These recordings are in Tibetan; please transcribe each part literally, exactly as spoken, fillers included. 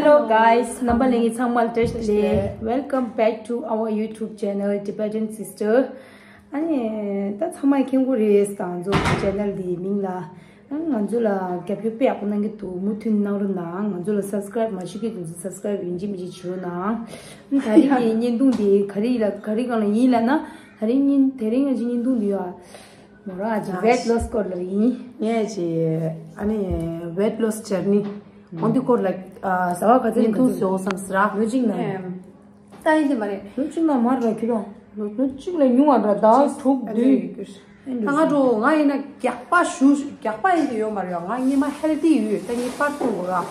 Hello guys, རྣམ་པ་ལྷན་རྒྱས་ཚང་མ་ལ་བཀྲ་ཤིས་བདེ་ལེགས། Welcome back to our YouTube channel Tibetan Sister. ཨ་ནི་ད་ཚང་མས་མཁྱེན་གྱི་རེད། ང་ཚོ་channel འདིའི་མིང་ལ། ཨ་ང་ཚོ་ལ་རྒྱབ་སྐྱོར་དཔེ་ཡག་པོ་གནང་གི་འདུག་མུ་མཐུད་གནང་རོགས་གནང་། ང་ཚོ་ལ་subscribe མ་བྱེད་མཁན་དེ་ཚོ་subscribe ཡིན་གཅིག་མིན་གཅིག་བྱེད་རོགས་གནང་། ད་རིང་གི་བརྙན་ཐུང་འདི་ག་རེ་ལ་ག་རེ་སྒང་ལ་ཡིན་ལབ་ན། ད་རིང་བརྙན་དེ་རིང་ང་ཚོའི་བརྙན་ཐུང་འདི་ཡ། མོ་ར་ཅིག་weight loss སྐོར་ལ་ཡིན། ངས་ཅིག་ཨ་ནི་weight loss journey འོ་འདི་སྐོར་ལ་ཟླ་བ་ག་ཚོད་བརྙན་ཐུང་བཟོ་བསམ་ཟེར་ར། ལོ་གཅིག་ནང་། ད་ཡིན་དེ་མ་རེད། ལོ་གཅིག་ནང་མར་ར་ཁྱོད་རང་ལོ་ལོ་གཅིག་ལས་ཉུང་བ་འདྲ། ཟླ་དྲུག་བདུན། ད་ང་འགྲོ་ང་ཡིན་ན་རྒྱག་པ་ཞུ་རྒྱག་པ་ཡིན་དེ་ཡོད་མ་རེད། ང་སྔོན་མ་healthy ཡོད། ད་ངས་པར་ཐུང་གོ་ར།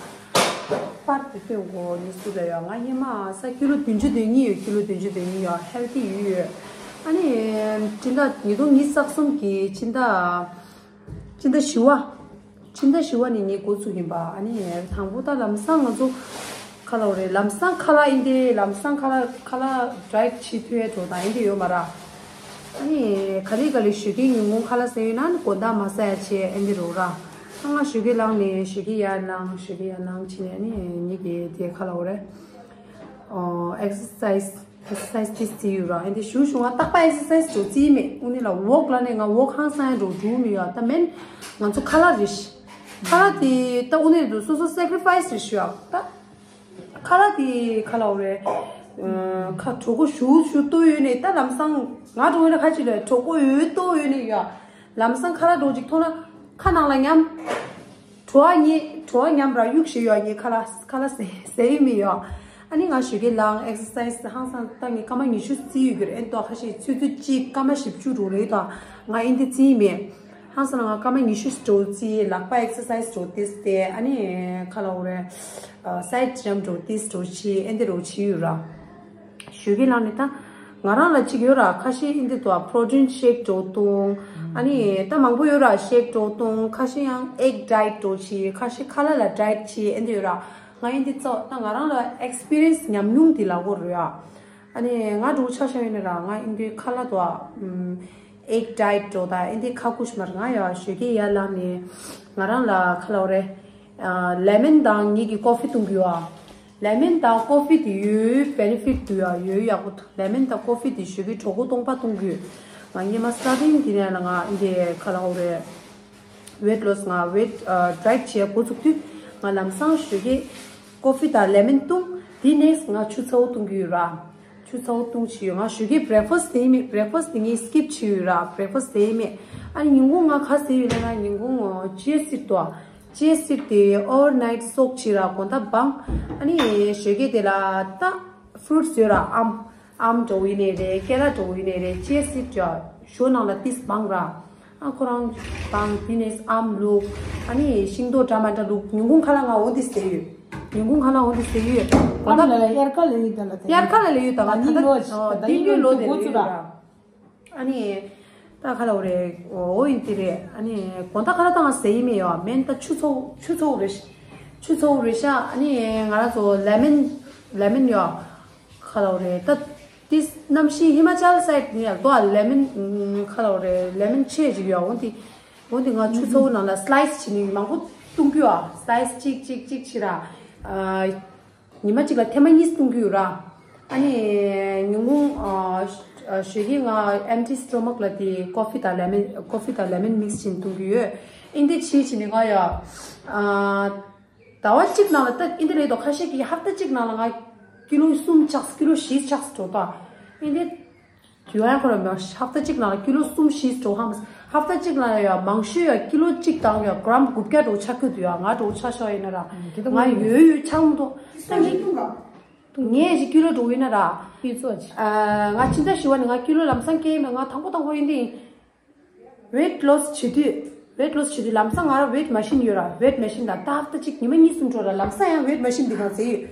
པར་དེ་སྟོན་གོ་ནི་སུ་ལ་ཡོད། ང་སྔོན་མ་ས་ཀི་ལོ་བདུན་ཅུ་དོན་གཉིས་ཡོད། ཀི་ལོ་བདུན་ཅུ་དོན་གཉིས་ཡོད། healthy ཡོད་ཡོད། ཨ་ནི་སྤྱི་ཟླ་ཉིས་སྟོང་ཉི་ཤུ་རྩ་གསུམ་གི་སྤྱི་ཟླ་སྤྱི་ཟླ་བཞི་བ། སྤྱི་ཟླ་བཞི་བ་ནས་ངས་འགོ་ཚུགས་ཡིན་པ། ཨ་ནི་དང་པོ་ད་ལམ་སང་ང་ཚོ་ཁ་ལག་རེད། ལམ་སང་ཁ་ལག་ཡིན་ཏེ། ལམ་སང་ཁ་ལག་ཁ་ལག་diet བྱེད་ཐུབ་ཡས་འགྲོ་དང་ཡིན་ཏེ་ཡོད་མ་ར། ཨ་ནི་ག་ལེ་ག་ལེ་ཞོགས་ཀས་ཉིན་གུང་ཁ་ལག་ཟ་ཡོད་ན་ནི་དགོང་དག་མ་ཟ་ཡ་བྱས་ཨེ་འདི་རོ་ར། ཨ་ང་ཞོགས་ཀས་ལངས་ནས་ཞོགས་ཀས་ཡར་ལངས། ཞོགས་ཀས་ཡར་ལངས་བྱས་ནས་ཨ་ནི་ཉིད་ཀྱི་དེ་ཁ་ལག་རེད། ཨོ་exercise exercise དེ་བྱས་ཡོད་ར། ཨེ་འདི་ཞུ་ཞུ་ང་རྟག་པ་exercise འགྲོ་རྩིས་མེད། དངོས་གནས་ལ་walk ལ་ནས་ང་walk ཧང་སང་འགྲོ་འགྲོ་མི་ཡོད། ད་མེན་ང་ཚོ་ཁ་ལག་རེད་ཤི། ཁ་ལག་དེ་ད་དངོས་གནས་དུ་སོ་སོ་sacrifice རེད་ཤི་ཡ། ད་ཁ་ལག་དེ་ཁ་ལག་རེད། ཁ་གྲོད་ཁོག་ཞུ་ཞུ་ལྟོ་ཡོད་ནས། ད་ལམ་སང་ང་འགྲོ་ཡོད་ན་ཁ་ཅིག་ལ་གྲོད་ཁོག་ཡོད་ལྟོ་ཡོད་ནས་ཡ། ལམ་སང་ཁ་ལག་འགྲོ་ཅིག་ཐོག་ན་ཁ་ནང་ལ་ཉམས། བྲོ་བ་ཉེ་བྲོ་བ་ཉམས་ར་གཡུག་ཞེས་ཡོད། ངས་ཁ་ལག་ཁ་ལག་ཟས་ཟས་ཡི་མི་ཡོད། ཨ་ནི་ང་ཞོགས་ཀས་ལངས་exercise ཧང་སང་ད་ངས་སྐར་མ་ཉི་ཤུ་རྩིས་ཡོད་ཀྱི་རེད། ཨེ་ཏོ་ཁ་ཤས་ཆུ་ཚོད་གཅིག་སྐར་མ་བཞི་བཅུ་འགྲོ་རེད། ད་ང་ཨེ་འདི་རྩིས་མེད། ཧང་སང་ང་སྐར་མ་ཉི་ཤུ་འགྲོ་རྩིས། ལག་པ་exercise འགྲོ་ཏེ་སྟེ། ཨ་ནི་ཁ་ལག་རེད། side gym འགྲོ་ཏེ་འགྲོ་ཆི་ཨེ་འདི་རོ་ཆི་ཡོད་ར། ཞོགས་ཀས་ལངས་ནས་ད་ང་རང་ལ་གཅིག་ཡོད་ར། ཁ་ཤས་ཨིན་དེ་ཏོ་protein shake འགྲོ་བཏུང་། ཨ་ནི་ད་མང་པོ་ཡོད་ར། shake འགྲོ་བཏུང་། ཁ་ཤས་ཡང་egg diet འགྲོ་བྱེད། ཁ་ཤས་ཁ་ལག་ལ་diet བྱེད་ཨེ་འདི་ཡོད་ར། ང་ཨིན་དེ་ཙོ་ད་ང་རང་ལ་experience ཉམས་མྱོང་དེ་ལ་གོ་རུ་ཡ། ཨ་ནི་ང་འགྲོ་ཆ་ཤ་ཡོད་ནི་ར། ང་ཨིན་དེ་ཁ་ལག་ཏོ་ཨ་egg diet འགྲོ་ད་ཨིན་དེ་ཁ་ཁུ་ཤ་མར་ང་ཡ་ཞོགས་ཀས་ཡར་ལངས་ནས་ང་རང་ལ་ཁ་ལག་རེ་lemon དང་ངེད་ཀྱི་coffee བཏུང་གི་ཡོད་ཨ། lemon དང་coffee དེ་ཡོད་benefit འདུག་ཡ། ཡོད་ཡག་པོ་འདུག lemon དང་coffee དེ་ཞོགས་ཀས་གྲོད་ཁོག་སྟོང་པ་གཏོང་གི་ཡོད། ང་སྔོན་མ་starting དེ་ནས་ལ་ང་འདི་ཁ་ལག་འོ་རེད། weight loss ང་weight diet བྱེད་འགོ་ཚུགས་དུས་ང་ལམ་སང་ཞོགས་ཀས་coffee དང་lemon བཏུང་། དེ་ནས་ང་ཆུ་ཚ་བོ་བཏུང་གི་ཡོད་ར། ཆུ་ཚ་བོ་བཏུང་བྱས་ཡོད། ང་ཞོགས་ཀས་breakfast དེ་ཡིན་མེད། breakfast དེ་ངས་skip བྱས་ཡོད་ར། breakfast དེ་ཡིན་མེད། ཨ་ནི་ཉིན་གུང་ང་ག་ཟས་ཡོད་ལབ་ན་ཉིན་གུང་chia seed དོ། chia seed དེ་overnight soak བྱས་ར་དགོང་དག་སྦངས། ཨ་ནི་ཞོགས་ཀས་དེ་ལ་ད་fruits ཡོད་ར། ཨམ་ཨམ་འགྲོ་ཡིན་ནའི་རེད། ཀེ་ར་འགྲོ་ཡིན་ནའི་རེད། chia seed ཡ་ཞོ་ནང་ལ་ཏིས་སྦངས་ར། ཨ་ཁོ་རང་སྦངས་དེ་ནས་ཨམ་བླུགས། ཨ་ནི་ཤིང་ཏོག་འདྲ་མ་འདྲ་བླུགས། ཉིན་གུང་ཁ་ལག་ང་འོ་འདི་ཟས་ཡོད། ཉིན་གུང་ཁ་ལག་འོ་འདི་ཟས་ཡོད། དགོང་དག་ལ་དབྱར་ཁ་ལ་ཡོད་ད་ལ་དེ། དབྱར་ཁ་ལ་ལ་ཡོད་ད་ང་ད་ལྟ་ཨ་དེ་ཡོད་ལོ་དེ་ལ་ཡོད་ར། ཨ་ནི་ད་ཁ་ལག་རེད། འོ་ཡིན་དེ་རེད། ཨ་ནི་དགོང་དག་ཁ་ལག་ད་ང་ཟས་ཡིན་མེད་ཡོད། མེན་ད་ཆུ་ཚོད་ཆུ་ཚོད་རེད། ཆུ་ཚོད་རེད་ཤག་ཨ་ནི་ང་རང་ཚོ་lemon lemon ཡོད། ཁ་ལག་རེད་ད། དེ་གནམ་གཤིས་ཧི་མ་ཅལ་side ནས་ཡག་འདུག་ཨ། lemon ཁ་ལག་རེད། lemon ཆེ་ཅིག་ཡོད། འོ་དེ་འོ་དེ་ང་ཆུ་ཚོད་ནང་ལ་slice བྱས་ནས་མང་པོ་བཏུང་གི་ཡོད། slice གཅིག་གཅིག་གཅིག་བྱས་ར། ཉི་མ་གཅིག་ལ་ཐེངས་མ་གཉིས་བཏུང་གི་ཡོད་ར། ཨ་ནི་ཉིན་གུང་ཞོགས་ཀས་ང་empty stomach ལ་དེ་coffee དང་lemon coffee དང་lemon mix བྱས་ནས་བཏུང་གི་ཡོད། ཨིན་དེ་ཆེ་བྱས་ནས་ང་ཡ། ཟླ་བ་གཅིག་ནང་ལ་ད་ཨིན་དེ་རེད་དོ། ཁ་ཤས་ཀྱིས་ཧབ་ཏ་གཅིག་ནང་ལ་ང་ཀི་ལོ་གསུམ་ཆགས་ཀི་ལོ་བཞི་ཆགས་འགྲོ་ད། ཨིན་དེ་ཡོང་ཡ་ཁོ་ར་མ་ཧབ་ཏ་གཅིག་ནང་ལ་ཀི་ལོ་གསུམ་བཞི་འགྲོ་ཧམ། ཧབ་ཏ་གཅིག་ནང་ལ་ཡ་མང་ཤོས་ཡ་ཀི་ལོ་གཅིག་དང་ཡ་gram དགུ་བརྒྱ་འགྲོ་ཆགས་ཀྱི་འདུག་ཡ། ང་འགྲོ་ཆགས་ཤོག་ཡིན་ན་ར། ང་ཡོད་ཡོད་ཆགས་མི་འདུག་ད་ངས་ཅིག་ཀི་ལོ་འགྲོ་ཡིན་ན་ར། ཡིད་གཙོ་ཅིག་ང་ཕྱི་ཟླ་བཞི་བ་ནས་ང་ཀི་ལོ་ལམ་སང་སྐྱེས་ཡིན་པ། ང་དང་པོ་དང་པོ་ཡིན་དེ་ཡིན། weight loss བྱེད་དུས། weight loss བྱེད་དུས་ལམ་སང་ང་རང་weight machine ཡོད་ར། weight machine དང་ད་ཧབ་ཏ་གཅིག་ཉི་མ་གཉིས་གསུམ་འགྲོ་ར་ལམ་སང་ཡང་weight machine འདི་གང་ཟེར་ཡོད།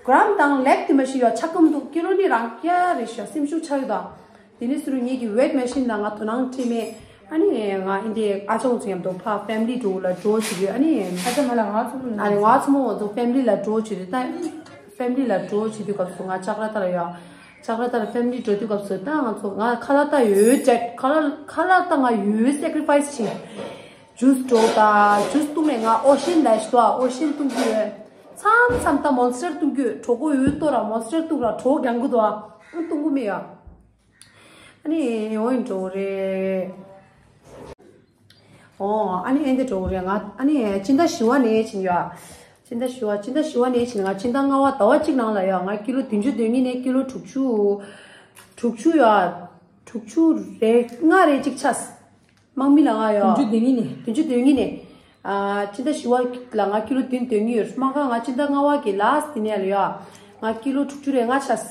gram དང་ལེག་དེ་མ་ཤི་ཡོད་ཆག་གམ་འདུག་ཀི་ལོ་ནི་རང་སྐྱ་རེ་ཤ་སེམས་ཤུགས་ཆག་ཡོད་ད། དེ་ནས་སུ་རུ་ངེད་ཀྱི་weight machine ལ་ང་དོ་སྣང་སྤྲད་མེད། ཨ་ནི་ང་ཨིན་དེ་ཨ་ཅག་ཚོ་མཉམ་དུ་ཕ་family འགྲོ་ལ་འགྲོ་བྱེད་དུས། ཨ་ནི་ཨ་ཅག་ང་ལ་ང་ཚོ་ཨ་ནི་ང་ཚོ་མོ་ཚོ་family ལ་འགྲོ་བྱེད་དུས་ད། family ལ་འགྲོ་བྱེད་དུས་སྐབས་སུ་ང་ལྕགས་ར་ཏ་ལ་ཡོད། ལྕགས་ར་ཏ་ལ་family འགྲོ་དུས་སྐབས་སུ་ད་ང་ཚོ་ང་ཁ་ལག་ཏ་ཡོད་ཅེས་ཁ་ལག་ཁ་ལག་ཏ་ང་ཡོད་sacrifice བྱེད། juice འགྲོ་ད་juice བཏུང་ནས་ང་ཨོ་ཤིན་ལ་ཞུ་ཨོ་ཤིན་བཏུང་གི་ཡོད། མཚམས་མཚམས་ད་མོན་སི་ཊར་བཏུང་རྒྱུ། གྲོད་ཁོག་ཡོད་ལྟོ་ར་མོན་སི་ཊར་བཏུང་ར་གྲོད་ཁོག་རྒྱག་གི་འདུག་ཨ། བཏུང་གི་མེད་ཡ། ཨ་ནི་འོ་ཡིན་འགྲོ་རེད། ཨོ་ཨ་ནི་ཨེ་འདི་འགྲོ་རེད། ང་ཨ་ནི་སྤྱི་ཟླ་བཞི་པ་ནས་ཕྱིན་ཡོད། སྤྱི་ཟླ་བཞི་པ། སྤྱི་ཟླ་བཞི་པ་ནས་ཕྱིན། ང་སྤྱི་ཟླ་ལྔ་པ་ཟླ་བ་གཅིག་ནང་ལ་ཡོད། ང་ཀི་ལོ་བདུན་ཅུ་དོན་གཉིས་ནས་ཀི་ལོ་དྲུག་ཅུ། དྲུག་ཅུ་ཡོད། དྲུག་ཅུ་རེ་ལྔ་རེ་གཅིག་ཆགས། དམག་མི་ལ་ང་ཡོད། བདུན་ཅུ་དོན་གཉིས་ནས། བདུན་ཅུ་དོན་གཉིས་ནས། ཨ་སྤྱི་ཟླ་བཞི་པ་ལ་ང་ཀི་ལོ་བདུན་དོན་གཉིས་ཡོད། མ་ག་ང་སྤྱི་ཟླ་ལྔ་པ་གི་ལཱ་སི་ཊི་དེ་ནས་ལ་ཡོད། ང་ཀི་ལོ་དྲུག་ཅུ་རེ་ལྔ་ཆགས།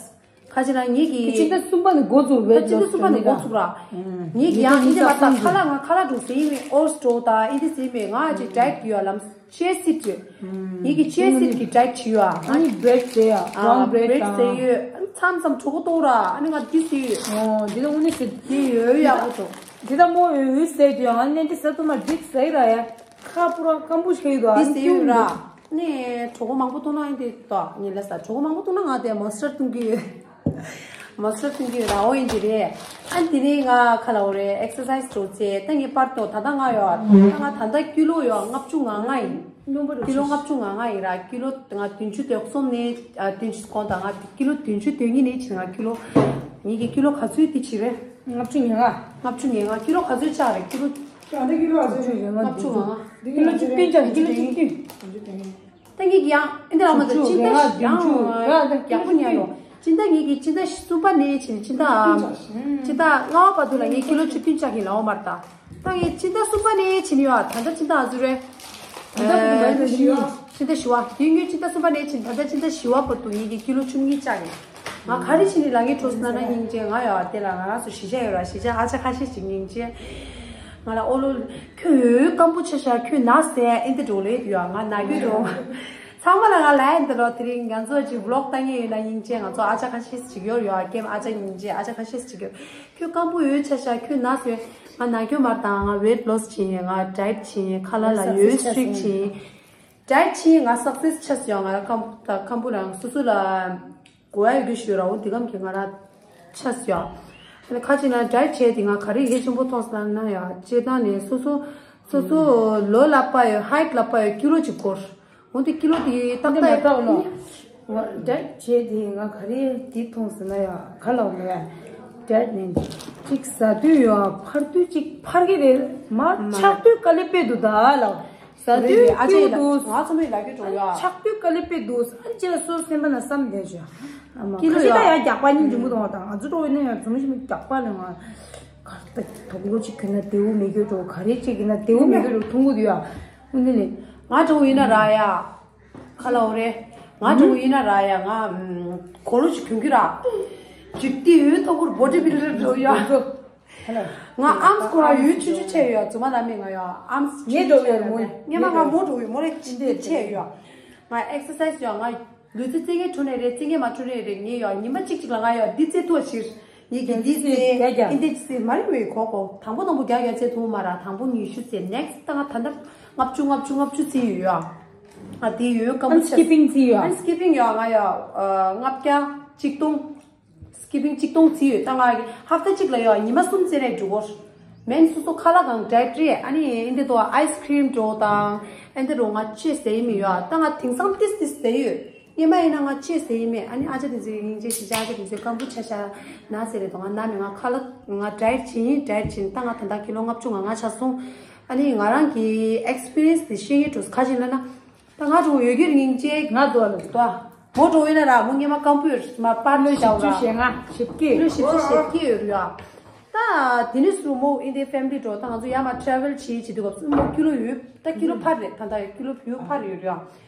ཁ་ཅིག་ན་ངེད་ཀྱི་སྤྱི་ཟླ་གསུམ་པ་ནས་འགོ་ཚུགས། ཝེ་ཊི་ལོ་སི་སི་སྤྱི་ཟླ་གསུམ་པ་ནས་འགོ་ཚུགས་ར། ངེད་ཀྱི་ཡང་ཨིན་ཇི་མ་ད་ཁ་ལག་ང་ཁ་ལག་འགྲོ་ཟེར་ཡིན་མེད། ཨོ་སི་ཊི་རོ་དང་ཨིན་ཇི་ཟེར་ཡིན་མེད། ང་ཅིག་ཌའེ་ཊི་ཡོད་ལམ་ཅི་ཡ་སིཌ་ཅིག་ངེད་ཀྱི་ཅི་ཡ་སིཌ་ཀྱི་ཌའེ་ཊི་བྱས་ཡོད། ཨ་ནི་བྷི་རེཌ་ཟེར་ཡ། བྷི་རའུན་བྷི་རེཌ་ཟེར་ཡོད། མཚམས་མཚམས་གྲོད་ཁོག་ལྟོགས་ར། ཨ་ནི་ང་འདི་ཟེར་ཡོད། ཨོ་འདི་ད་དངོས་གནས་ཟེར། འདི་ཡོད་ཡག་པོ་འདུག་འདི་ད་མོ་འོད་ཟེར་དུས་ཨ་ནི་འདི་ཟེར་དུ་མ་འདི་ཟེར་ར་ཡ། ཁ་པུ་ར་སྐམ་པོ་ཞིག་ཡོད་དོ། ཨ་འདི་ནི་ཟེར་ཡོད་ར། ནས་གྲོད་ཁོག་མང་པོ་བཏུང་ན་ཨིན་དེ་ཏོ་ངས་ལ་ས་གྲོད་ཁོག་མང་པོ་བཏུང་ན་ང་དེ་མོན་སི་ཊར་བཏུང་གི་ཡོད། མོན་སི་ཊར་བཏུང་གི་ཡོད་ར། འོ་ཡིན་གྱི་རེད། ཨ་དེ་ནས་ང་ཁ་ལ་འོ་རེད། ཨེག་སར་སའི་སི་འགྲོ་ཚེ་ད་ངས་པར་ཏོ་ད་ལྟ་ང་ཡོད། ད་ང་ད་ལྟ་ཀི་ལོ་ཡོད་ལྔ་བཅུ་ང་ལྔ་ཡིན། ཀི་ལོ་ལྔ་བཅུ་ང་ལྔ་ཡིན་ར། ཀི་ལོ་ང་བདུན་ཅུ་དོན་གསུམ་ནས་ཨ་བདུན་ཅུ་གོང་དང་ང་ཀི་ལོ་བདུན་ཅུ་དོན་གཉིས་ནས་ཕྱིན། ང་ཀི་ལོ་ངེད་ཀྱི་ཀི་ལོ་ག་ཚོད་དེ་ཕྱིན་རེད། ལྔ་བཅུ་ང་ལྔ། ལྔ་བཅུ་ང་ལྔ། ཀི་ལོ་ག་ཚོད་ཆགས་རེད། ཀི་ལོ་ད་ལྟ་ཀི་ལོ་ག་ཚོད་རེད། ལྔ་བཅུ་ང་ལྔ། ཀི་ལོ་བཅུ་བདུན་ཆགས། ཀི་ལོ་བཅུ་བདུན། ད་ངེད་ཀྱི་ཡང་ཨེ་འདི་ལ་མ་ད་ཅི་ད་ཡང་ཡག་པོ་ཉར་ཡོང་། ཅི་ད་ངེད་ཀྱི་ཅི་ད་གསུམ་པ་ནས་ཕྱིན། ཅི་ད་ཅི་ད་ལྔ་པ་བར་དུ་ལ་ངས་ཀི་ལོ་བཅུ་བདུན་ཆགས་ཀྱི་ལའོ་མར་ད། ད་ངས་ཕྱི་ཟླ་གསུམ་པ་ནས་ཕྱིན་ཡོད། ད་ལྟ་ཕྱི་ཟླ་ཨ་ཟུ་རེད། ཕྱི་ཟླ་གསུམ་པ་ནས་ཕྱིན་ཡོད། ཕྱི་ཟླ་བཞི་པ། དུས་ཡུན་ཕྱི་ཟླ་གསུམ་པ་ནས་ཕྱིན། ད་ལྟ་ཕྱི་ཟླ་བཞི་པ་བར་དུ་ངེད་ཀྱི་ཀི་ལོ་བཅུ་གཉིས་བཅག་ཡིན། ང་ག་རེ་བྱས་ནས་ལག་གཉིས་འཕྲོ་སོང་ན་ན་སྙིང་རྗེ། ང་ཡོད་དེ་ལ་ང་རང་ཚོ་གཞིས་ཆགས་ཡོད་ར། གཞིས་ཆགས་ཨ་ཅག་ཁ་ཤས་ཤིག་སྙིང་རྗེ། ང་ལ་ཨོ་ལོ་ཁྱོད་འོད་སྐམ་པོ་ཆགས་ཤག་ཁྱོད་ན་ཟེར་ཨེ་འདི་འགྲོ་ལེ་ཡོད། ང་ན་རྒྱུ་འགྲོ། ཚང་མ་ལ་ང་ལ་ཨེ་འདི་རོ། དེ་རིང་ང་ཚོ་ཅིག་ཝི་ལོག་བཏང་ངེས་ཡོད་ན་སྙིང་རྗེ། ང་ཚོ་ཨ་ཅག་ཁ་ཤས་ཤིག་ཡོད་ཡོད། ཀེམ་ཨ་ཅག་སྙིང་རྗེ། ཨ་ཅག་ཁ་ཤས་ཤིག་ཡོད། ཁྱོད་སྐམ་པོ་ཡོད་ཆ་ཤ་ཁྱོད་ན་ཟེར། ང་ན་གྱོ་མར་དང་ང་ཝེཊ་ལོ་སི་བྱིན། ང་ཌའེཊ་བྱིན། ཁ་ལག་ལ་ཡོད་སི་ཊི་རིག་བྱིན། ཌའེཊ་བྱིན། ང་སག་སེ་སི་ཆ་སོང་། ང་ར་སྐམ་པོ་དང་སྐམ་པོ་རང་སོ་སོ་ལ་གོ་ཡ་ཡོད་རྒྱུ་ཞུ་ར། འོ་འདི་གམ་གྱི་ང་ར་ཆ་སོང་། ཨ་ནི་ཁ་ཅིག་ན་ཌའེཊ་བྱས་དེ་ང་ག་རེ་གལ་ཆེན་པོ་མཐོང་སོང་ན་ཡ། སྤྱིར་བཏང་ནས་སོ་སོ་སོ་སོ་ལོ་ལ་དཔག་ཡོད། ཧའིཊ་ལ་དཔག་ཡོད་ཀི་ལོ་གཅིག་འཁོར། འོ་དེ་ཀི་ལོ་དེ་ཏག་ཏག་ཡོད་པ་ལོ། ཌའེཊ་བྱས་དེ་ང་ག་རེ་དེ་མཐོང་ཟེར་ན་ཡ། ག་ལ་འོ་ཡ། ཌའེཊ་ནས་གཅིག་ཟ་དུས་ཡོད་ཕར་དུས་གཅིག་ཕར་གི་རེད། མ་ཆག་དུས་དཀའ་ལས་དཔེ་འདུག་ད་ལ། ཟ་དུས་རེད། ཨ་ཅེ་སྐྱིད་འདུག་ང་ཚོ་མི་ལ་ཀི་འགྲོ་ཡ། ཆག་དུས་དཀའ་ལས་དཔེ་འདུག་ཨ་ཅེ་ལ་སོ་སེམས་པ་ན་བསམ་བསྡད་བྱ། ཀི་ལོ་ཁ་ཤས་ད་ཡ། ཡ་རྒྱག་པ་གཉིས་འཇུ་མི་གཏོང་བ་དང་ང་ཚོ་འགྲོ་ཡིན་ན་ཡང་ཚོ་མི་ཞིག་མི་རྒྱག་པ་ལ་ང་ག་རེ་ད་དོག་ལོ་ཅིག་གྱོན་ན་དེའུ་མི་གྱོད་འགྲོ། ག་རེ་ཅིག་ཡིན་ན་དེའུ་མི་གྱོད་འགྲོ། མཐོང་གི་འདུག་ཡ། འོ་འདི་ནི་ང་འགྲོ་ཡིན་ན་ར་ཡ། ཁ་ལ་འོ་རེད། ང་འགྲོ་ཡིན་ན་ར་ཡ། ང་གོ་ལོ་ཅིག་གྱོན་གི་ར། ཅིག་ཏི་ཡོད་ཐོག་གུར་བོ་ཌི་བིལ་ཌར་འགྲོ་ཡ། ང་ཨམ་སི་ཁོ་རང་ཡོད་ཆུང་ཆུང་ཆེ་ཡོད། རྫུན་མ་ལ་མི་ང་ཡོད་ཨམ་སི་ངས་འགྲོ་ཡོད་མོ། ངས་མ་ང་མོ་འགྲོ་ཡོད་མོ་རེད། ཅི་འདི་ཆེ་ཡོད། ང་ཨེག་སར་སའི་སི་ཡོད། ང་ལུས་རྩལ་རྩེད་མཁན་འགྲོ་ནས་རེད། རྩེད་མཁན་མ་འགྲོ་ནས་རེད། ངས་ཡོད་ཉི་མ་གཅིག་གཅིག་ལ་ང་ཡོད་འདི་རྩེད་ཐུབ་ཕྱིར། ངས་ཀྱི་འདི་རྩེད་རྒྱ་རྒྱ། ཨིན་དེ་རྩེད་མ་རེད་མོ་ཡོད་གོ་གོ། དང་པོ་དང་པོ་རྒྱ་རྒྱ་རྩེད་ཐུབ་མ་ར། དང་པོ་ཉི་ཤུ་རྩེད། ནེག་སི་ཊི་ད་ང་ད་ལྟ་ལྔ་བཅུ་ལྔ་བཅུ་ལྔ་བཅུ་རྩེད་ཡོད་ཡོད། ང་དེ་ཡོད་སྐམ་པོ་ཆགས། སི་ཀི་པིང་རྩེད་ཡོད། ཨ་ནི་སི་ཀི་པིང་ཡོད་ང་ཡོད་ལྔ་བརྒྱ་གཅིག་སྟོང་། སི་ཀི་པིང་གཅིག་སྟོང་རྩེས་ཡོད། ད་ང་ཧབ་ཏ་གཅིག་ལ་ཡོད་ཉི་མ་གསུམ་རྩེ་རེད་འགྲོ་གོ། མེན་སོ་སོ་ཁ་ལག་གང་ཌའེཊ་རེད། ཨ་ནི་ཨེ་འདི་དོ་ཨའི་སི་ཁི་རིམ་འགྲོ་དང་ཨེ་འདི་རོ་ང་ཅེས་ཟེར་ཡི་མི་ཡོད། ད་ང་དེང་སང་ཏིས་ཏིས་ཟེར་ཡོད། སྔོན་མ་ཡིན་ན་ང་ཅེས་ཟེར་ཡི་མེད། ཨ་ནི་ཨ་ཅག་དེ་ཚོའི་སྙིང་རྗེ་ཞི་ཅག་ཨ་ཅག་དེ་ཚོའི་སྐམ་པོ་ཆ་ཤ་ན་ཟེར་རེད་དོ། ང་ན་མི་ང་ཁ་ལག་ང་ཌའེཊ་བྱེད་ཡིན་ཌའེཊ་བྱེད་ཡིན། ད་ང་ད་ལྟ་ཀི་ལོ་ལྔ་བཅུ་ང་ལྔ་ཆགས་སོང་། ཨ་ནི་ང་རང་གི་ཨེག་སི་པི་རི་ཡན་སི་དེ་ཤེས་ངེས་འགྲོ་ཁ་ཅིག་ལ་ན། ད་ང་ཚོ་ཡོད་རྒྱུ་སྙིང་རྗེ། ང་ཚོ་ལ་འདུག་མོ་འགྲོ་ཡིན་ན་ར་མོ་སྔོན་མ་སྐམ་པོ་ཡོད་མ་པར་ལོ་བཞི་བཅུ་ཞེ་ལྔ་ཞེ་བརྒྱད། ལོ་བཞི་བཅུ་ཞེ་བརྒྱད་ཡོད་རེད་ཡ། ད་དེ་ནས་སུ་མོ་ཨིན་དེ་ཕེ་མི་ལི་འགྲོ་ད་ང་ཚོ་ཡར་མར་ཊེ་རེ་ཝེལ་བྱེད་བྱེད་དུས་སྐབས་སུ་མོ་ཀི་ལོ་ཡོད་ད་ཀི་ལོ་ཕར་རེད། ད་ད་ཀི་ལོ་ཡོད་ཕར་ཡོད་རེད་ཡ།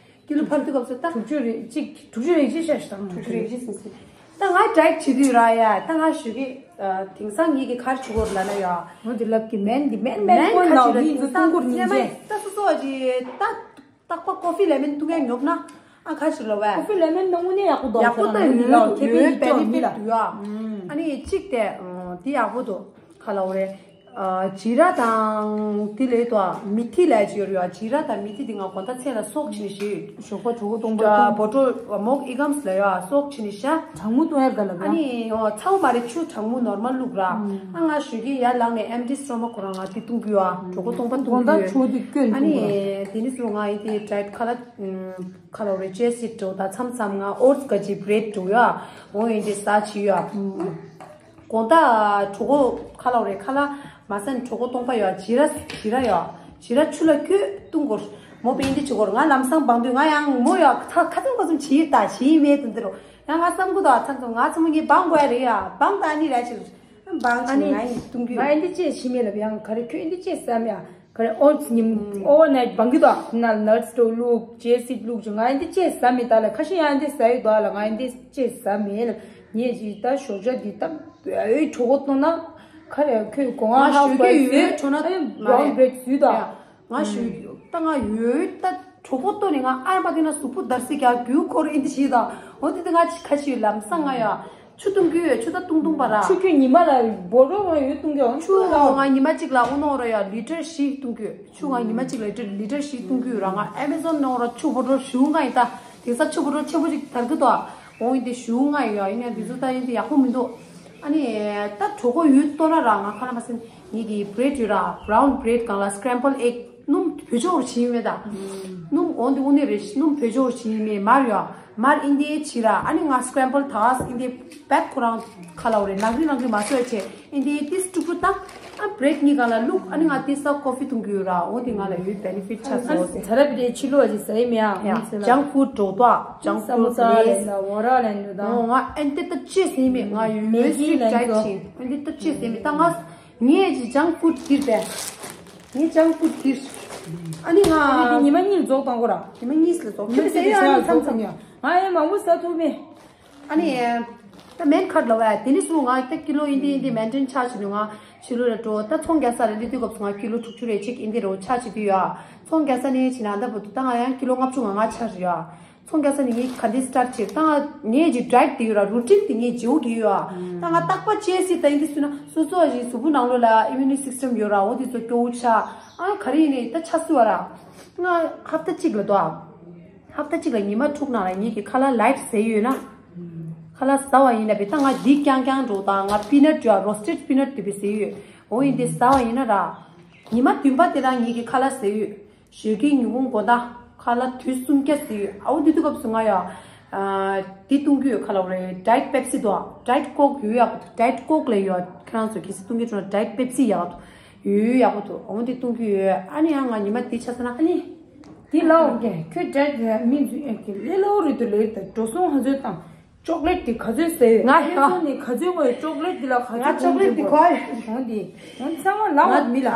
ཀི་ལོ་ཕར་དུས་སྐབས་སུ་ད་དྲུག་ཅུ་རེ་གཅིག་དྲུག་ཅུ་རེ་གཅིག་ཤ་ཤ་དང་དྲུག་ཅུ་རེ་གཅིག་ཟིན་ཟིན། ད་ང་ཌའེཊ་བྱེད་དུས་ར་ཡ་ད་ང་ཞུ་གི། དེང་སང་ངེད་ཀྱི་ཁར་ཆུ་གོར་ལ་ན་ཡ། ངོ་དེ་ལབ་ཀྱི་མེན་འདི་མེན་མེན་མེན་ཁོ་ཁ་ན་ཅིག་ལ་མི་དེང་ཚོ་སང་ཀྲུང་གོར་སྔོན་ཉིན་མ་ཅན། ད་སོ་སོ་བ་ཅིག་ད། རྟག་པར་ཀོ་ཕི་ལེ་མོན་འཐུང་ཡ་ཉོབ་ན། ཨ་ཁ་ཤི་ལོ་བས། ཀོ་ཕི་ལེ་མོན་ནང་དངོས་གནས་ཡག་པོ་འདུག་ཡག་པོ་ད་ཡོད་འདུག་ཡོད་པེ་ནི་ཕིཊ་འདུག་ཡ། ཨ་ནི་གཅིག་དེ་འདི་ཡག་པོ་འདུག་ཁ་ལ་འོ་རེད། ཨ་ཇི་ར་དང་དེ་ལས་དོ་མི་ཐི་ལས་ཅི་ཡོད་ཡོད། ཇི་ར་དང་མི་ཐི་དེ་ང་དགོང་དག་མཚན་ལ་སོག་ཕྱིན་ནས་ཞུས། ཞོགས་པ་གྲོད་ཁོག་སྟོང་པ་ཨ་སྟོང་། བོ་ཊོ་མོག་ཨི་གམ་ལ་ཡོད་སོག་ཕྱིན་ནས་ཤ། གྲང་མོ་སྟོང་ཡར་ག་ལ་ཨ་ནི་ཨོ་ཚ་བོ་མ་རེད། ཆུ་གྲང་མོ་ནོར་མལ་བླུགས་ར། ཨ་ང་ཞོགས་ཀས་ཡར་ལངས་ནས་ཨེམ་ཊི་སི་ཊོ་མ་ཁོ་རང་ང་དེ་བཏུང་གི་ཡོད། ཨ་གྲོད་ཁོག་སྟོང་པ་བཏུང་གི་ཡོད། དགོང་དག་ཆུ་དེ་སྐྱོན་ཨ་ནི་བཏུང་གི་ཡོད། དེ་ནི་སུ་ང་ཡི་དེ་ཌའེ་ཊི་ཁ་ལག་ཁ་ལག་རེ་ཅེ་སི་འགྲོ་ད་མཚམས་མཚམས་ང་ཨོ་ཊི་སི་ག་ཅི་བྷི་རེཌ་འགྲོ་ཡོད། ཨ་འོ་ཡིན་དེ་ཟ་བྱི་ཡོད། ཨ། དགོང་དག་གྲོད་ཁོག་ཁ་ལག་རེད། ཁ་ལག་མ་ཟ་ནས་གྲོད་ཁོག་སྟོང་པ་ཡོད། ཇི་ར་ཇི་ར་ཡོད། ཇི་ར་ཆུ་ལ་བསྐོལ་བཏུང་དགོས། མོ་པས་འདི་བྱེད་དགོས། ང་ལམ་སང་བང་དུས་ང་ཡང་མོ་ཡོད་ཁ་ཁ་ཚང་ཁ་ཚང་བྱེད་ཡོད་ད་བྱེད་ཡིན་མེད་དུ་འདི་རུ་ཡང་ང་བསམ་གི་འདུག་ཨ་ཚང་ཚང་ང་ཚང་མ་ངའི་བང་དགོས་ཡ་རེད་ཡ། བང་ད་ཨ་ནི་ར་ཆེ་བང་ཨ་ཆེ་ནི་ང་ཡིན་བཏུང་གི་ང་ཡོད། འདི་ཅེས་བྱེད་མེད་ལབ་ཡང་ག་རེ་ཁྱོད་འདི་ཅེས་བསམ་ཡ། ག་རེ་ཨོ་ཙི་ཉིམ་ཨོ་བར་ནའིཊ་བང་གི་དོ་ན་ནཊ་སི་དོ་བླུགས་ཅེ་སི་བླུགས་ཅེ་ང་ཡིན་འདི་ཅེས་བསམ་མེད་ད་ལ་ཁ་ཤས་ཡང་འདི་ཟ་ཡོད་དོ་ལ་ང་ཡིན་འདི་ཅེས་བསམ་མེད་ལབ་ངས་ཅི་ད་ཞོགས་ཇ་འདི་ད་ཨོའི་གྲོད་ཁོག་སྟོང་ན། ཁ་རེ་ཁོས་གོ་ང་ང་ཧ་ཞོགས་ཀས་ཡོད་ཁྲོ་ན་ཡ་བ་རའུན་བྷི་རེཌ་ཟོས་དང་། ང་ཞོགས་ད་ང་ཡོད་ད་གྲོད་ཁོག་ལྟོགས་ནས་ང་ཨ་མ་དེ་ན་གཟུགས་པོ་འདར་སིག་ཡ་རྒྱུ་འཁོར་ཨིན་དི་ཞིག་དང་འོ་དེ་དེ་ང་ཁ་ཤས་ལམ་སང་ང་ཡ་ཆུ་བཏུང་གི་ཡོད། ཆུ་ད་བཏུང་བཏུང་པ་ར། ཆུ་ཁྱོད་ཉི་མ་ལ་བོ་རོ་རོ་ཡོད་བཏུང་གི་ཡོད། ཆུ་ང་ང་ཉི་མ་གཅིག་ལ་ཨུ་ནོ་ར་ཡ་ལི་ཊར་བཞི་བཏུང་གི་ཡོད། ཆུ་ང་ཉི་མ་གཅིག་ལ་ལི་ཊར་ལི་ཊར་བཞི་བཏུང་གི་ཡོད་ར། ང་ཨེ་མེ་ཟོན་ནང་ར་ཆུ་བོ་རོ་ཞུ་ང་ཡི་ད་དེང་སང་ཆུ་བོ་རོ་ཆེན་པོ་ཅིག་དར་གི་དོ། འོང་ཡིན་དེ་ཞུ་ང་ཡོད། ཡིན་ཡང་དེ་ཚོ་ད་ཡིན་དེ་ཡག་པོ་མི་འདུག་ཨ་ནི་ད་གྲོད་ཁོག་ཡོད་ལྟོ་ན་ར་ང་ཁ་ལ་མ་སེམས་ངེད་ཀྱི་བྷི་རེཌ་ཡོད་ར། བྷ་རའུན་བྷི་རེཌ་གང་ལ་སི་ཀེ་རེམ་བྷལ་ཨེག་སྣུམ་བོད་ཆོག་རུ་བྱིན་མེད་ད། སྣུམ་འོང་དེ་དངོས་གནས་རེད། སྣུམ་བོད་ཆོག་རུ་བྱིན་མེད། མར་ཡོད། མར་ཨིན་དེ་བྱི་ར། ཨ་ནི་ང་སི་ཀེ་རེམ་བྷལ་ད་ཨིན་དེ་བད་ཁོ་རང་ཁ་ལ་འོ་རེད། ནག་རི་ནག་རི་མ་སོས་བྱས། ཨིན་དེ་ཏིས་དཀྲུག་དཀྲུག་བཏང་། ཨ་བྷི་རེཌ་གཉིས་སྒང་ལ་བླུགས། ཨ་ནི་ང་ཏིས་ས་ཀོ་ཕི་འཐུང་གི་ཡོད་ར། འོ་དེ་ང་ལ་ཡོད་བེ་ནི་ཕིཊ་ཆགས་སོང་ཟེར། ཚ་རབས་དེ་ཕྱི་ལོགས་ཀྱི་ཟས་མེད་ཨ། ཡ་ཇང་ཕུཌ་འགྲོ་ཏོ། ཇང་ཕུཌ་ས་མོ་ས་ལེ་ལེ་ན་འོ་ར་ལེ་ནུ་དང་། ང་ཨན་ཏི་ཏ་ཅི་ཟེར་མེད། ང་ཡོད་མེ་གི་སི་ལེན་ཊི་ཌའེ་ཊི་ཆེ། ཨན་ཏི་ཏ་ཅི་ཟེར་མེད། ད་ང་ངས་ཀྱི་ཇང་ཕུཌ་གིར་བས། ངས་ཇང་ཕུཌ་གིར། ཨ་ནི་ང་ཉི་མ་གཉིས་རྫོགས་བཏང་གོ་ར། ཉི་མ་གཉིས་ལ་རྫོགས། ཁྱོད་ཟེར་ཡ་ང་མཚམས་མཚམས་ཡ། ང་ཡ་མང་པོ་ཟ་ཐུབ་མེད། ཨ་ནི། ད་མེན་ཁར་ལ་བས་དེ་ནི་སུ་ང་ད་ཀི་ལོ་ཨིན་དི་ཨིན་དི་མེན་ཊེན་ཆགས་བྱེད་ནུ་ང་ཕྱི་ལོ་ལ་འགྲོ། ད་ཚོང་རྒྱག་ས་ལ་སླེབས་དུས་སྐབས་སུ་ང་ཀི་ལོ་དྲུག་ཅུ་རེ་གཅིག་ཨིན་དི་རོ་ཆགས་བྱེད་དུས་ཡ། ཚོང་རྒྱག་ས་ནས་ཕྱིན་ན་ད་བུ་དུ་ད་ང་ཡང་ཀི་ལོ་ལྔ་བཅུ་ང་ལྔ་ཆགས་རེད་ཡ། ཚོང་རྒྱག་ས་ནས་ངས་ག་འདི་སི་ཊར་ཊི་བྱེད་ད་ང་ངས་ཀྱི་ཌའེ་ཊི་དེ་ཡོད་ར། རུ་ཊིན་དེ་ངས་བརྗེ་བོ་གི་ཡོད་ཡ། ད་ང་རྟག་པ་ཅེས་སི་ད་ཨིན་དི་སུ་ན་སོ་སོ་ཞིག་གཟུགས་པོ་ནང་ལོ་ལ་ཨི་མུ་ནི་སིས་ཊེམ་ཡོད་ར། འོ་དེ་ཚོ་སྐྱོ་བོ་ཆགས། ཨ་ག་རེ་ཡིན་ནི་ད་ཆགས་སྲིད་བ་ར། ང་ཧབ་ཏ་གཅིག་ལ་དོ་ཨ། ཧབ་ཏ་གཅིག་ལ་ཉི་མ་དྲུག་ནང་ལ་ངེད་ཀྱི་ཁ་ལག་ལའིཊ་ཟས་ཡོད་ན། ཁ་ལག་ཟ་བ་ཡིན་ན་བི་ད་ང་འདི་རྐྱང་རྐྱང་འགྲོ་དང་ང་པི་ནཊ་ཡོད་རོ་སི་ཊེཌ་པི་ནཊ་དེ་བི་ཟས་ཡོད། འོ་ཡིན་དེ་ཟ་བ་ཡིན་ན་ར། ཉི་མ་བདུན་པ་དེ་རང་ངེད་ཀྱི་ཁ་ལག་ཟས་ཡོད། ཞོགས་ཀའི་ཉིན་གུང་དགོང་དག་ཁ་ལག་དུས་གསུམ་ཀ་ཟས་ཡོད། ཨའོ་དེ་དུས་སྐབས་སུ་ང་ཡ། དེ་བཏུང་གི་ཡོད་ཁ་ལག་རེད། ཌའེཊ་པེབ་སི་དོ་ཨ། ཌའེཊ་ཀོག་ཡོད་ཡག་པོ་འདུག་ཌའེཊ་ཀོག་ལས་ཡོད་ཁྱེད་རང་ཚོ་གལ་སྲིད་བཏུང་གི་འགྲོ་ན་ཌའེཊ་པེབ་སི་ཡག་པོ་འདུག་ཡོད་ཡག་པོ་འདུག་འོ་དེ་བཏུང་གི་ཡོད། ཨ་ནི་ཡང་ང་ཉི་མ་དེ་ཆ་ཚང་ན་ཨ་ནི། དེ་ལའོ་ཀྱེ་ཁྱོད་འདྲ་མི་འཛུལ་ཨེ་ཀྱེ་ལེ་ལོ་རེད་དུ་ལེ་དང་འགྲོ་སོང་ཧ་ཚོད་དང་ཅོག་ལེཊ་དེ་ག་ཚོད་ཟེར་ཡོད། ང་ཨེ་ཡ་ཟོ་ནི་ག་ཚོད་ངོ་ཡོད་ཅོག་ལེཊ་དེ་ལ་ག་ང་ཚོད་ཅོག་ལེཊ་དེ་གོ་ཡོད། འོ་དེ་ང་ཚང་མ་ལའོ་མི་ལ།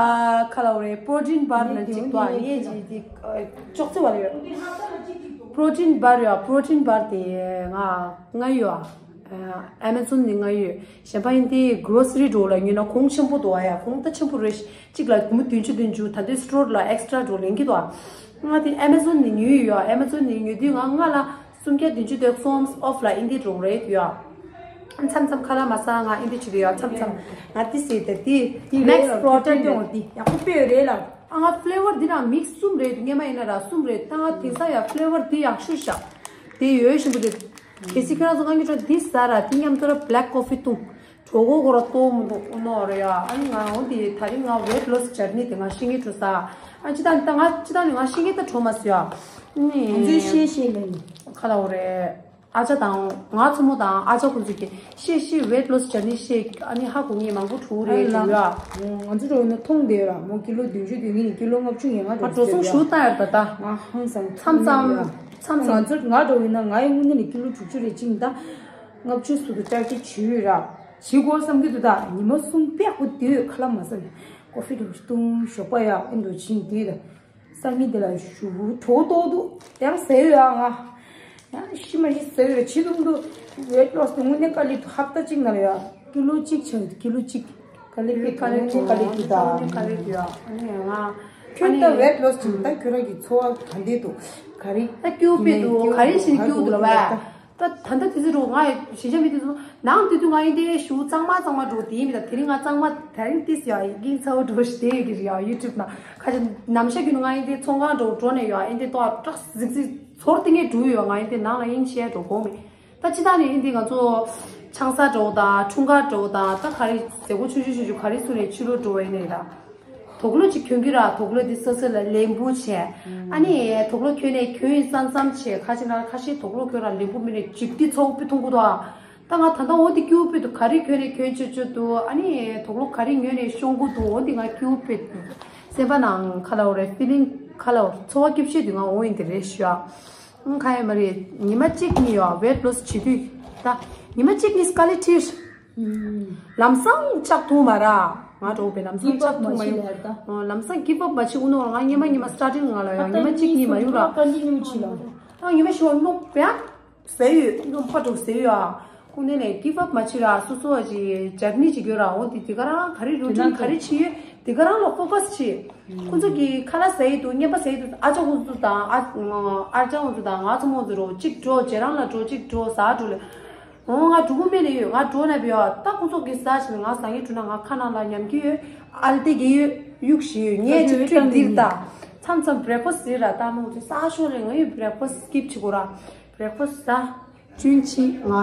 ཁ་ལ་བ་རེད་པོ་རོ་ཊིན་བར་ལ་གཅིག་ཏུ་ཨ་ངས་ཀྱི་དེ་ཅོག་ཙེ་བ་ལ་ཡོད། པོ་རོ་ཊིན་བར་ཡོད། པོ་རོ་ཊིན་བར་དེ་ང་ང་ཡོད་ཨ། ཨེ་མེ་ཟོན་ནས་ང་ཡོད། གཞན་པ་ཡིན་དེ་གྷོ་རོ་སི་རི་འགྲོ་ལ་ཉོས་ན་གོང་ཆེན་པོ་འདུག་ཨ་ཡ། གོང་ད་ཆེན་པོ་རེད། གཅིག་ལ་སྒོར་མོ་བདུན་ཅུ་བདུན་ཅུ། ད་དུང་སི་ཊོར་ལ་ཨེག་སི་ཊ་ར་འགྲོ་ལེན་གྱི་འདུག་ཨ། ང་དེ་ཨེ་མེ་ཟོན་ནས་ཉོས་ཡོད། ཨེ་མེ་ཟོན་ནས་ཉོས་དུས་ང་ལྔ་ལ་སུམ་བརྒྱ་བདུན་ཅུ་དོན་གསུམ་ཨོཕ་ལ་ཨིན་དེ་འགྲོ་རེད་ཡོད་ཨ། མཚམས་མཚམས་ཁ་ལག་མ་ཟ་ང་ཨིན་དེ་བྱེད་དུ་ཡོད་མཚམས་མཚམས་ང་དེ་ཟེར་དེ་དེ་དེ་མེག་སི་པོ་རོ་ཊིན་དེ་འོ་དེ་ཡག་པོ་དཔེ་ཡོད་རེད་ལ། ཨ་ང་ཕི་ལེ་ཝར་འདི་རང་མིག་སི་གསུམ་རེད་འདུག་སྔོན་མ་ཡིན་ན་ར་གསུམ་རེད། ད་ང་དེང་སང་ཡ་ཕི་ལེ་ཝར་འདི་ཡག་ཤོས་ཤག་དེ་ཡོད་བཞིན་པོ་དེ། གལ་སྲིད་ཁྱེད་རང་ཚོ་ང་གཉིས་ཁྲོད་འདི་ཟ་ར་དེ་མཉམ་དུ་ར་བྷི་ལེག་ཀོ་ཕི་འཐུང་། གྲོད་ཁོག་ཁོ་ར་ལྟོགས་མི་འདུག་ཨོ་ནོ་རེད་ཡ། ཨ་ནི་ང་འོ་དེ་ད་རིང་ང་ཝེཊ་ལོ་སི་ཇར་ནི་དེ་ང་ཤི་ངེ་འགྲོ་ས། ཨ་ཅི་ད་ད་ང་ཅི་ད་ནི་ང་ཤི་ངེ་ད་འགྲོ་མ་སོང་ཡ། ནི་ང་ཚོའི་ཤེས་ཤེས་ལེ་ནི། ཁ་ལ་འོ་རེད། ཨ་ཅག་དང་ང་མཚོ་མོ་དང་ཨ་ཅག་ཁོང་ཚོ་གི་ཤེས་ཤེས་ཝེཊ་ལོ་སི་ཇར་ནི་ཤེས་ཨ་ནི་ཧ་གོ་ངེས་མང་པོ་འགྲོ་རེད་འགྲོ་ཡ། ང་ཚོ་འགྲོ་ཡིན་ན་མཐོང་བསྡད་ཡོད་ར་མོ་ཀི་ལོ་བདུན་ཅུ་དོན་གཉིས་ནི་ཀི་ལོ་ལྔ་བཅུ་ཡན་ལྔ་ང་འགྲོ་འགྲོ་སོང་ཞུ་ད་ཡོད་ད་ད། ང་ཧང་སང་མཚམས་མཚམས་མཚམས་མཚམས་ང་ཚོ་ང་འགྲོ་ཡིན་ན་ང་ཡི་དངོས་གནས་ནི་ཀི་ལོ་དྲུག་ཅུ་རེ་གཅིག་ད། ལྔ་བཅུ་སུ་དུ་ལྕགས་ཀྱི་བྱིའུ་ར། བྱིའུ་གོ་བསམ་གྱི་འདུག་ད་ཉི་མ་གསུམ་པད་ཁོ་དུས་ཁ་ལ་མ་ཟ་ནས་ཀོ་ཧྥི་འགྲོ་བཏུང་ཞོགས་པ་ཡག་ཨེ་འགྲོ་ཕྱིན་དུས་ད། སང་ཉིན་དེ་ལ་ཞུ་གྲོ་ཏོག་འདུག་ཡང་ཟེར་ཡོད་ཨ་ང་། ཡང་ཤི་མ་ཤི་ཟེར་ཡོད་ཕྱི་ལུགས་འདུག་ཝེཊ་ལོ་སི་དེ་དངོས་གནས་དཀའ་ལས་འདུག་ཧབ་ཏ་གཅིག་ནང་ལ་ཡ་ཀི་ལོ་གཅིག་ཆགས་ཀི་ལོ་གཅིག་དཀའ་ལས་དཔེ་དཀའ་ལས་འདུག་དཀའ་ལས་འདུག་ད་དཀའ་ལས་འདུག་ཡ་ཨ་ནི་ང་ཁྱོད་ད་ཝེཊ་ལོ་སི་བྱུང་ད་ཁྱོད་རང་གི་འཚོ་བ་ག་འདྲས་འདུག་ག་རེ་ད་སྐྱུག་པས་འདུག་ག་རེ་བྱས་ནས་སྐྱུག་འདུག་ལ་བས། ད་ད་ལྟ་དེ་ཚོ་འགྲོ་ང་ཞེ་ཆ་མི་དེ་ཚོ་ནང་དེ་དུས་ང་ཡིན་དེ་ཞུ་གཙང་མ་གཙང་མ་འགྲོ་དེ་ཡིན་མི་ད་དེ་རིང་ང་གཙང་མ་ད་རིང་ཏིས་ཡ་ཡིན་ཚ་བོ་འགྲོ་ཞེ་དེ་ཡོད་ཀྱི་རེད་ཡ་ཡུ་ཊུབ་ན་ཁ་ཅིག་ནམ་ཞག་གི་ནང་ང་ཡིན་དེ་ཚོང་ཁང་འགྲོ་འགྲོ་ནས་ཡ་ཡིན་དེ་ཏོག་ཏྲག་ཟིག་ཟིག་ཚོར་དེ་ངས་འགྲོ་ཡོད་ང་ཡིན་དེ་ནང་ལ་ཡིན་ཤེས་འགྲོ་དགོངས་མེད། ད་ཅི་ད་ནི་ཡིན་དེ་ང་ཚོ་ཆང་ས་འགྲོ་དང་འཁྲུངས་སྐར་འགྲོ་དང་ད་ག་རེ་ཟེ་གོ་ཆུང་ཆུང་ཆུང་ཆུང་ག་རེ་སུ་ནས་ཕྱི་ལོགས་འགྲོ་བ་ཡིན་ནས་ད། དུག་ལོག་ཅིག་གྱོན་གྱི་ར་དུག་ལོག་འདི་སོ་སོ་ལ་ལེན་པོ་བྱས། ཨ་ནི་དུག་ལོག་གྱོན་ནས་གྱོན་ཡིན་བསམ་བསམ་བྱས་ཁ་ཆེ་ན་ཁ་ཤས་དུག་ལོག་གྱོན་ར་ལེན་པོ་མིན་ནས་ཇིབ་ཏི་ཚོགས་པི་མཐོང་གི་འདུག་ཨ། ད་ང་ད་ལྟ་འོ་འདི་སྐྱིའུ་པི་འདུག་ག་རེ་གྱོན་ནས་གྱོན་ཆོད་ཆོད་འདུག་ཨ་ནི་དུག་ལོག་ག་རེ་ཉོས་ནས་ཤོང་གི་འདུག་འོ་འདི་ང་སྐྱིའུ་པི་འདུག་སེམས་པ་ནང་ཁ་ལ་འོ་རེ་ཕི་ལིང་ཁ་ལ་འོ་ཚོར་བ་སྐྱིད་ཤོས་འདུག་ང་འོ་ཡིན་དེ་རེད་ཤོ་ཨ། ཁ་ཡ་མ་རེད་ཉི་མ་གཅིག་གཉིས་ཡོད་ཝེཊ་ལོ་སི་བྱེད་དུས་ད་ཉི་མ་གཅིག་གཉིས་སྐ་ལེ་ཁྲིར། ལམ་སང་ལྕགས་ཐུང་མ་ར། ང་འགྲོ་བའི་ལམ་སང་ལྕགས་ཐུང་མ་ཡོང་། ལམ་སང་གིབ་ཨབ་མ་བྱེད་ཀུ་ནོར་ང་ཉི་མ་ཉི་མ་སི་ཊར་ཊིང་ང་ལ་ཡོང་ཉི་མ་གཅིག་གཉིས་མ་ཡོང་ར། ཀོན་ཊི་ནིའུ་བྱེད་ལ། ཨ་ཉི་མ་ཞོ་ནོ་བེ་ཟེར་ཡོད་ནོ་པ་འགྲོ་ཟེར་ཡོད་ཨ། ཁོང་ནས་ནས་གིབ་ཨབ་མ་བྱེད་ར་སོ་སོ་བ་ཅི་ཇར་ནི་ཅིག་ཡོད་ར་འོ་དེ་དེ་ག་རང་ག་རེ་རུ་ཊིན་ག་རེ་བྱེད་ཡོད་དེ་ག་རང་ལ་ཕོ་ཀ་སི་བྱེད། ཁོང་ཚོ་གི་ཁ་ལག་ཟ་ཡི་འདུག་བརྙན་པ་ཟ་ཡི་འདུག་ཨ་ཅག་ཁོང་ཚོ་དང་ཨ་ཨ་ཅག་ཁོང་ཚོ་དང་ང་ཚོ་མོ་ཚོ་རོ་གཅིག་འགྲོ་རྗེ་རང་ལ་འགྲོ་གཅིག་འགྲོ་ཟ་འགྲོ་ལེ། འོ་ང་གྲུ་གུ་མེད་ལེ་ཡོད་ང་འགྲོ་ན་བེ་ཨ་ད་ཁོང་ཚོ་གི་ཟ་ཞིག་ང་ཟ་ངེ་གྲུ་ན་ང་ཁ་ནང་ལ་ཉམས་ཀྱི་ཡོད་ཨལ་ཏེ་གི་ཡོད་གཡུག་ཞིག་ཡོད་ངས་ཅིག་ཁྲུད་འདིར་ད་མཚམས་མཚམས་བྷི་རེག་ཕ་སི་ཟེར་ར་ད་མོ་ཚོ་ཟ་ཤོག་ལེ་ང་ཡོད་བྷི་རེག་ཕ་སི་སི་ཀིབ་བྱེད་དགོས་ར་བྷི་རེག་ཕ་སི་ཟ། ཅུན་ཆི་ང་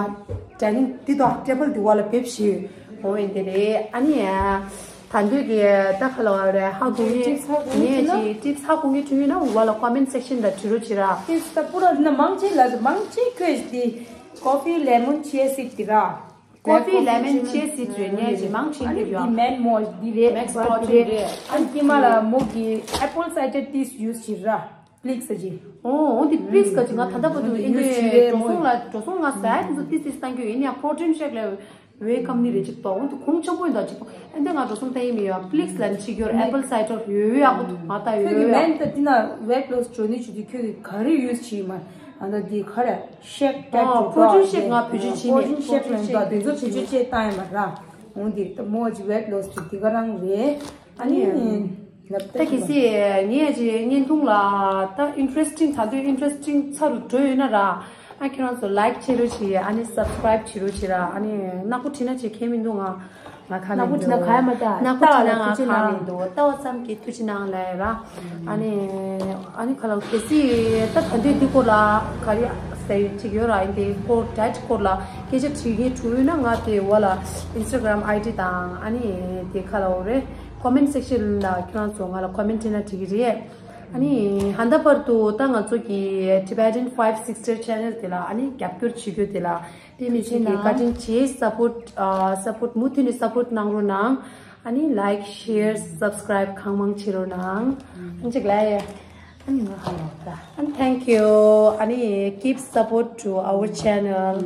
ཌའི་ནིང་འདི་དང་ཊེ་བལ་འདི་བ་ལ་ཕེབས་ཤིག་འོང་བས་འདི་རེད་ཨ་ནི་ད་འདོད་ཀྱི་ད་ཁ་ལ་བ་རེད་ཧ་གོ་ངེས་ངས་ཀྱི་ཊིབ་ཧ་གོ་ངེས་བྱུང་ཡོད་ན་འོ་བ་ལ་ཀོ་མེན་སེག་ཤན་ལ་བྲིས་རོགས་བྱེད་ར། ཊིབ་ད་པུ་ར་ན་མང་ཆེ་ལ་མང་ཆེ་ཁོས་འདི་ཀོ་ཕི་ལེ་མོན་ཅི་ཡ་སིད་འདི་ར། ཀོ་ཕི་ལེ་མོན་ཅི་ཡ་སིད་རེད་ངས་ཀྱི་མང་ཆེ་འདི་ར། འདི་མེན་མོ་འདི་རེད་མེག་སི་ཕོར་ཊིན་རེད། ཨ་ནི་ཀྱི་མ་ལ་མོ་གི་ཨེ་པལ་སའི་ཌར་ཊིས་ཡུ་སི་བྱེད་ར། པི་ལིག་ས་ཅི། ཨོ་འོ་འདི་པི་ལིག་ས་ཅི་ང་ད་ལྟ་བར་དུ་ཨེ་འདི་འགྲོ་སོང་ལ་འགྲོ་སོང་ང་ཟ་ཡ་དེ་ཚོ་ཏིས་ཏིས་བཏང་རྒྱུ་ཡིན་ཡང་པོ་ཊིན་ཤེག་ལ་ཝེ་ཀམ་ནི་རེ་ཅིག་ཏོ་འོ་འདི་གོང་ཆེན་པོ་ཡིན་ད་ཅིག་ཨེ་འདི་ང་འགྲོ་སོང་བཏང་ཡིན་མི་ཡོད་པི་ལིག་ས་ལ་ནི་ཅིག་ཡོད་ཨེ་པལ་སའི་ཌར་ཡོད་ཡོད་ཡག་པོ་འདུག་ང་ད་ཡོད་ཡོད་ཡག་ཁྱོད་ཀྱི་མེན་ད་འདི་ན་ཝེཊ་ལོ་སི་འགྲོ་ནི་ཆུ་དུས་ཁྱོད་ཀྱི་ག་རེ་ཡུ་སི་བྱེད་མ་ཨ་ད་འདི་ག་རེ་ཤེག་ཏེག་ཨོ་པོ་ཊིན་ཤེག་ང་བུ་ཆུ་ཆི་མེད་པོ་ཊིན་ཤེག་ལ་འདི་ཚོ་བུ་ཆུ་ཆེ་བཏང་ཡིན་མ་ར་འོ་འདི་ད་མོ་ཅི་ཝེཊ་ལོ་སི་འདི་ག་རང་རེད། ཨ་ནི། ད་གལ་སྲིད་ངས་ཀྱི་བརྙན་ཐུང་ལ་ད་ཨིན་ཊི་རེ་སི་ཊིང་ད་དུང་ཨིན་ཊི་རེ་སི་ཊིང་ཚ་རུ་འགྲོ་ཡོད་ན་ར། ཨ་ཁྱེད་རང་ཚོ་ལའིཀ་བྱེད་རོགས་བྱེད་ཨ་ནི་སབ་སི་ཀ་རའིབ་བྱེད་རོགས་བྱེད་ར་ཨ་ནི་ནག་པོ་བྲིས་ན་ཅིག་ཁྱད་མི་འདུག་ང་ང་ཁ་ནག་པོ་བྲིས་ན་ག་ཡ་མ་ད་ནག་པོ་བྲིས་ན་ང་ཁ་མི་འདུག་ལྟ་བ་ཙམ་གྱིས་ཐུགས་རྗེ་གནང་ལབ་ཡ་ར། ཨ་ནི་ཨ་ནི་ཁ་ལ་གལ་སྲིད་ད་ད་འདི་འདི་སྐོར་ལ་ག་རེ་ཟེར་ཡོད་ཅིག་ཡོད་ར་ཨིན་དེ་སྐོར་ཌའེ་ཊི་སྐོར་ལ་སྐད་ཆ་དྲི་མཁན་བྱུང་ཡོད་ན་ང་དེ་འོག་ལ་ཨིན་སི་ཊ་གྷ་རམ་ཨའི་ཌི་དང་ཨ་ནི་དེ་ཁ་ལ་འོ་རེད། ཀོ་མེན་སེག་ཤན་ལ་ཁྱེད་རང་ཚོ་ང་ལ་ཀོ་མེན་བྱས་ན་འགྲིག་གི་རེད། ཨ་ནི་ཧན་ད་བར་དུ་ད་ང་ཚོ་གི་Tibetan Five Sister Channel དེ་ལ་ཨ་ནི་རྒྱབ་སྐྱོར་བྱེད་རྒྱུ་དེ་ལ་དེ་མི་ཚེ་གི་བཀའ་དྲིན་ཆེ། སབ་པོར་ཊི་ཨ་སབ་པོར་ཊི་མུ་མཐུད་ནས་སབ་པོར་ཊི་གནང་རོགས་གནང་། ཨ་ནི་ལའིཀ་ཤེར་སབ་སི་ཀ་རའིབ་གང་མང་བྱེད་རོགས་གནང་། ཨ་ནི་ཅིག་ལབ་ཡ། ཨ་ནི་ང་ཧ་ལོ་ད། And thank you. ཨ་ནི་keep support to our channel.